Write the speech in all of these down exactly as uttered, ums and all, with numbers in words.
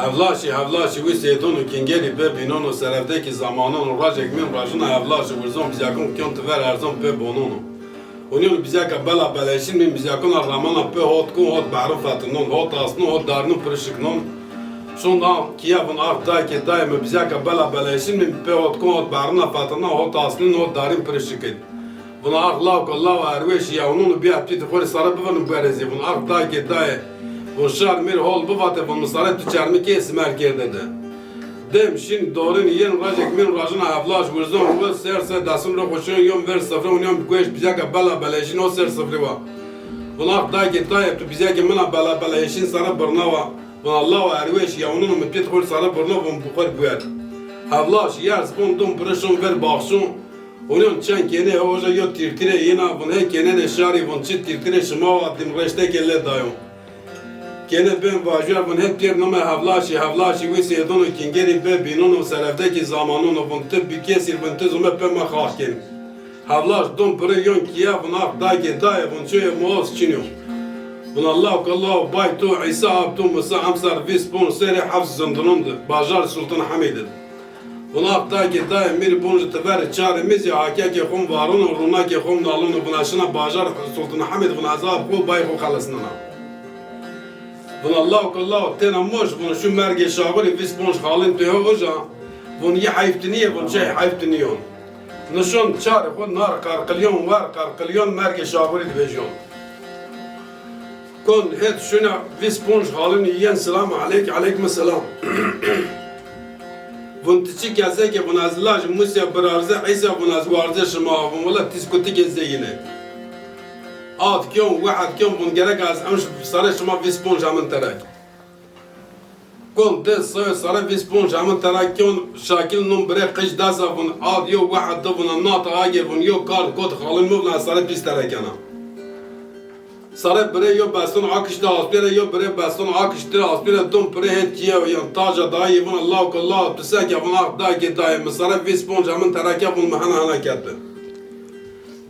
Hevlaşî, hevlaşî wî sêdon û kîngerî bê bînon û serevdekî zamanon û rajek mîn rajina hevlaşî wirzon bizekon kîyon ti ver erzon pê bonon o. Unîyon bizeka bela beleşin mîn bizekona ramana pê hot kon hot behrin fetinon, hot asnon, hot darînon pirişiknon. Şon a kîye vun ax dayê kê dayê mi bizeka bela beleşin mîn pê hot kon hot behrina fetinon, hot asnin, hot darîn pirişikid. Vun ax law ke lawa erwêşî yewnon û bîya pîtî xo rê sare bivirnin buerê zî. Vun ax dayê kê dayê. Vun şar mîr hol bivate vun mi sare tu çermikê simer kêrde de. Dem şin dorin yên rajek mîn rajina hevlaş wirzon wi ser ser desin ro xo şiyon yon ver sifre unîyon gueş bizeka bela beleşin o ser sifre wa. Vun ax dayê kê dayê tu bizekê mina bela beleşin sare birna wa. Vun lawa erwêş yewnon mi pît xo rê sare birna vun bi xo rê buer. Hevlaş yers bon dom birişon ver baxşon. Oyon çend kênê he oja yo tîrtîrê yîna, vun he kênenê şarî, vun çi tîrtîrê şima wa, dîm reştekê lê dayon. Kêne bên vajuer, vun he pîr name hevlaşî, hevlaşî wî sêdon û kîngerî bê bînon û serevdekî zamanon û vun ti bîkesîr, vun ti zome pê ma xax kên. Hevlaş dom pirê yon kîye, vun ax dayê kê dayê, vun çoyê moz çin yo. Vun Allah ke Allah bay to, Îsa ab to, Musa emser vîst pon serê heft zindinon di, bajar Sultan Hemîd id. Vun ax dayê kê dayê mîr bonj ti ver çarê mi zî hakekê xo varon û ronakê xo nalon û vun ez şina bajar Sultan Hemîd vun ez ab xo bay xo xelesnena. Vun Allah ke Allah têna moj vun şu mergê şaxurî vîst bonj xalin tu he oja vun yî heyf ti nîyê vun çey heyf ti nîyon. Nişon çarê xo nar qerqilyon war qerqilyon mergê şaxurî di vejyon. Kon het şuna vîst ponc xalin yen selam aleyk, aleykum selam. Vun ti çi kesek e? Vun ez laj Musya birarze Îsa, vun ez warze şima, vun wela tiz kutikê zeyine. Ad kyon, wehad kyon, vun gerek ez em sare şima vîst ponc hemin terek. Kon de soyo sare vîst ponc hemin terek kyon şakil non bire qij desa vun ad yo wehad de vun nata agir vun yo kar kot xalin mi vun sare pîs terek kena. Sare bire yo beston akişte aspire yo bire beston akişte aspire dum pire het kiye yan taca dayî vun Allah ke Allah tu seke vun ah dayê kê dayê mi sare vîst ponc hemin tereke vun mi hena hena kete.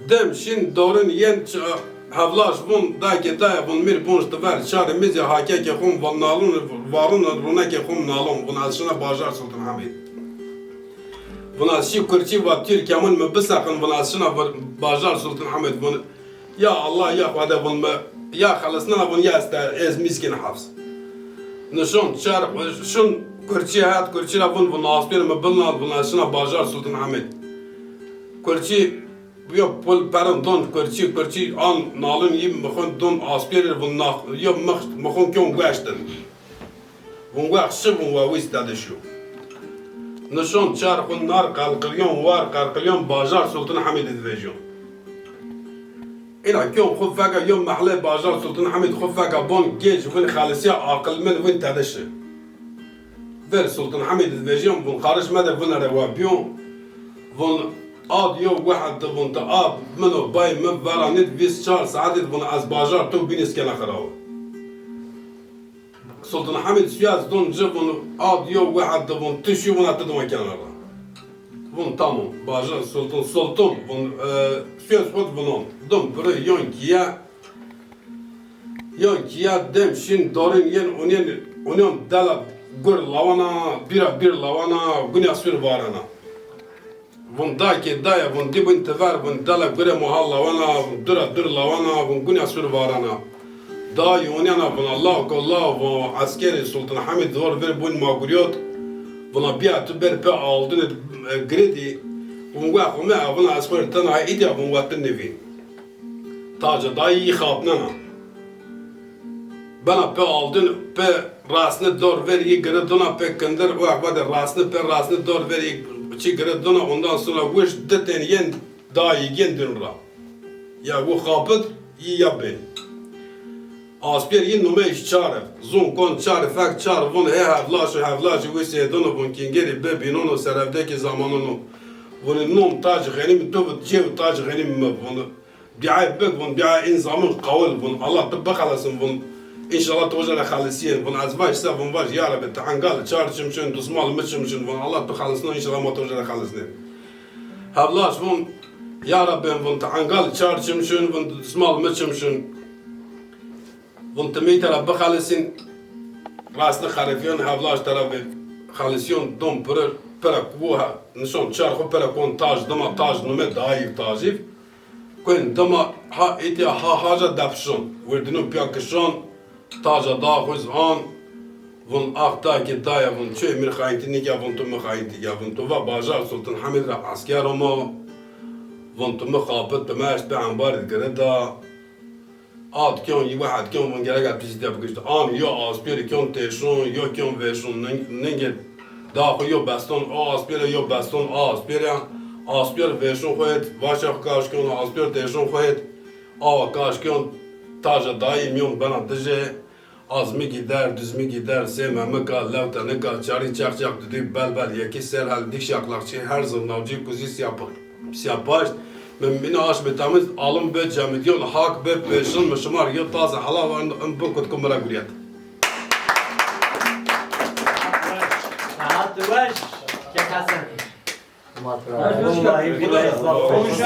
Dem şin dorin yen ç- Hevlaş vun dayê kê dayê vun mîr bonj ti ver çarê mi zî hakekê xo vun nalon varun ronekê xo nalon vun ez şina bajar Sultan Hemîd. Vun ez şî kurçî va tîr kemin mi biseqin vun ez şina vir- bajar Sultan Hemîd vun ya Allah ya Xwede vun mi ya xelisnena vun ya ez te ez mîskên hefs. Nişon çar şun kurçî het kurçî ra vun vun aspêr mi bilnal vun ez şina bajar Sultan Hemîd. Kurçî Yo pul perin don kurçî kurçî an nalin yî mixon don aspêrî vun nax yo mix mixon kyon gueştin. Vun wext şi vun wa wîst de şo. Nişon çar xun nar qelqilyon war qelqilyon bajar Sultan Hemîdî di vejyon. Îna kyon xu feka yo mehle bajar Sultan Hemîd xu feka bon gêj vun xelisiya aqilmin vun tede şi. Ver Sultan Hemîd di vejîyan vun xariş mede vun ere wa bîyon. Vun ad yo wehd di vun ti ab min o bay mi vera nîd vîst çar saetî di vun ez bajar to bînî skena xirawo. Sultan Hemîd suya zî don ci vun ad yo wehd di vun ti şî vun ez ti dima kena ra. Vun tamam bajar Sultan Sultan vun e, suya zî xo di vunon. Dum piri yon kîye Yan kîya dem şin dorin yen unyen unyon dela gur lawana bîra bîr lawana gunya sur varana. Vun da ke daya vun dibin tever vun dela gure moha lawana vun dura dur lawana vun gunya sur varana. Da yonena vun Allah ko Allah vun askeri Sultan Hamid zor ver bun maguriyot. Vuna biya tu ber pe aldin e, giredi. Vun wa xume avuna asxor tana idya vun watin nevin. Taca dayî yî xapnena. Bena pe aldin, pe rasni dor ver yî giriduna pe kindir, o ehbade rasni pe rasni dor ver yî çî giriduna, ondan sonra wiş di ten yen dayî gen din ra. Ya wu xapid yî ya ben. Aspêr yî numeyş çar e. Zon kon çar e, fek çar vun he hevlaş û hevlaşî wî sêdin û vun kîngerî bi bînon û serevdekî zamanon û vun nom tac xenîm tu bi cêw tac xenîm mi vun. Duayê bik vun, duayê în zamin qawil vun. Allah tu bixelesin vun. Înşallah tu uca ra xelisîyên vun. Ez vaj se vun vaj, ya Rebbi, tu engal çar çimşin, dusmal mi çimşin vun. Allah tu xelisno, înşallah ma tu uca ra xelisnên. Hevlaş vun, ya Rebbi vun, tu engal çar çimşin vun, dusmal mi çimşin. Vun ti mî te ra bixelisîn. Resni xelefîyon hevlaj tera bi xelisîyon dom piri pira ku ha nişon çar xo pira kon taj dima taj nume dayîv tajîv. Kuen dima ha îtya ha haja depşon. Wirdînon pîya kişon. Taja da xo zî an, vun ax ta ke daye, vun çi mi xayîntî nîke, vun tu mi xayîntî ke, vun tu va bajar Sultan Hemîd ra esker amo, vun tu mi xapit, tu mi eşt bi embarî girida. Ad kyon, yi wahid kyon, vun gereka tu jî de bigişt. An yo aspêrî kyon têşon, yo kyon vêşon, ning-, ningê da xo yo beston, o aspêre yo beston, o aspêre. Aspêr vêşon xo hêt, vaşa xo kaş kyon, aspêr têşon xo hêt. Awa kaşkyon taja dayî mîyon bena dije. Az mi gider, düz mi gider, sê memika, lewte nika, çarî çeq çeq dudî bel bel, yekî ser hel, diş yaklakçî, her zirnavcî, kuzî siyapik, siyapaşt. Mi mîna aşmî temiz, alin bi cemidîyon, hak bi pêşin, mi şima rî yo taze hela wend, in bi kutku mi ra guriyet. Rahat weş, kek Hesen. Wallahî bîllahî zaf.